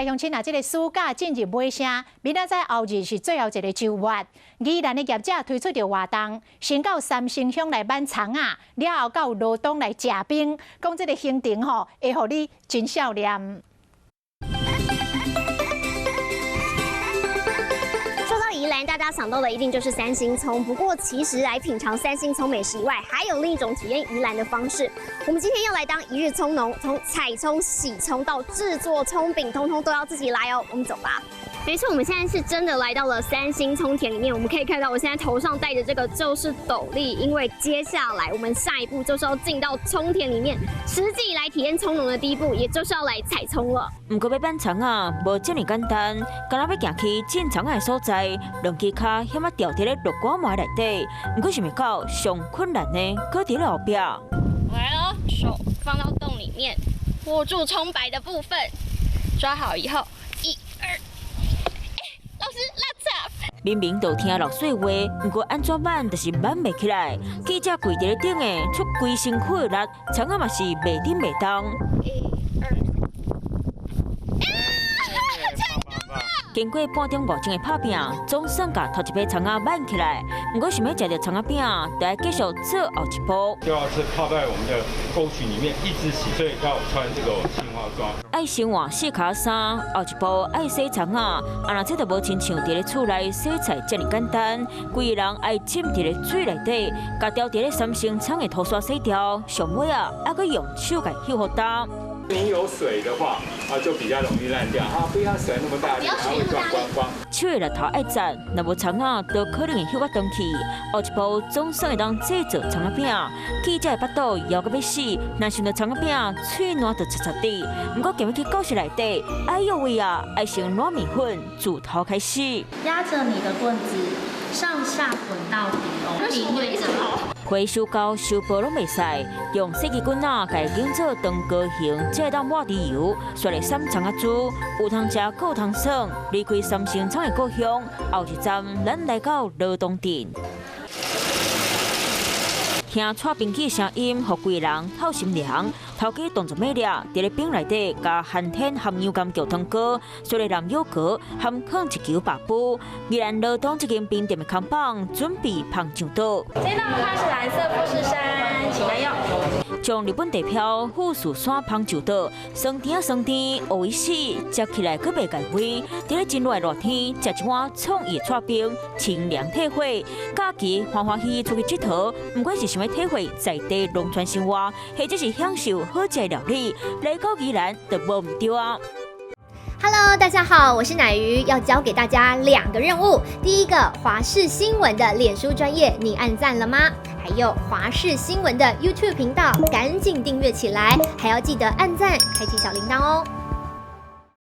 來鄉親啊，這个暑假進入尾聲，明仔載後日是最後一个週末。宜蘭的業者推出著活動，先到三星鄉來挽蔥仔，了後到羅東來食冰，講這个行程吼，會予你真少年。說到宜蘭，大家想到的一定就是三星蔥。不過，其實來品嘗三星蔥美食以外，還有另一種體驗宜蘭的方式。我們今天要來當一日蔥農，從採蔥、洗蔥到製作蔥餅，通通都要自己來哦。我們走吧。沒錯，我們現在是真的來到了三星蔥田裡面。我們可以看到，我現在頭上戴的這個就是斗笠，因為接下來我們下一步就是要進到蔥田裡面，實際來體驗蔥農的第一步，也就是要來採蔥了。毋過欲挽蔥仔，無遮爾簡單，敢若欲行去種蔥仔的所在，兩支跤險仔牢佇咧綠管糜內底。毋過想袂到上困難的，閣佇咧後壁。來咯，手放到洞裡面，握住蔥白的部分，抓好以後，一、二。老師，拉雜。明明就聽落雪話，毋過按怎挽就是挽袂起來。記者跪佇咧頂下，出規身軀的力，蔥仔嘛是袂振袂動。一、二，啊，成功了！經過半點外鐘的拍拚，總算共頭一批蔥仔挽起來。毋過想欲食著蔥仔餅，就愛繼續做後一步。就要是泡在我們的溝渠裡面，一直洗，所以要穿這個青蛙裝。愛先換四跤衫，後一步愛洗蔥仔。啊，若這就無親像佇咧厝內洗菜遮爾簡單。規个人愛浸佇咧水內底，共牢佇咧三星蔥的塗沙洗掉，上尾啊，猶閣用手共嗅予焦。你有水的話，啊就比較容易爛掉。啊，不要甩那麼大力，它會斷光光。手的力頭愛節，若無蔥仔，就可能會嗅較長去。後一步總算會當製作蔥仔餅。記者的腹肚枵甲欲死，若想著蔥仔餅，喙瀾就擦擦滴。毋過，行入去教室內底，哎喲喂啊，愛先軟麵粉，自頭開始。壓著你的棍子，上下滾到底哦。裡面一直跑。回收膠、收布攏袂使，用細支棍仔共擰做長高形，才會當抹佇油，煞來捎蔥仔珠，有通食，閣有通耍。離開三星蔥的故鄉，後一站咱來到羅東鎮。聽蔡冰器聲音，予規人透心涼。頭家動作猛掠，佇咧冰內底共寒天含牛甘蕎湯糕，雪梨南乳糕含囥一球白布。宜蘭羅東這間冰店的扛棒準備捧上桌。這道菜是藍色富士山，請慢用。將日本地標富士山捧上桌，酸甜啊酸甜，烏魚死，食起來閣袂礙胃。佇咧真熱的熱天，食一碗創意剉冰，清涼退火。假期歡歡喜喜出去𨑨迌，毋管是想欲體會在地農村生活，或者是享受好食的料理，來到宜蘭就無毋對啊。 Hello，大家好，我是乃瑜，要交給大家兩個任務。第一個，華視新聞的臉書專頁，你按讚了嗎？還有華視新聞的 YouTube 頻道，趕緊訂閱起來，還要記得按讚，開啟小鈴鐺哦。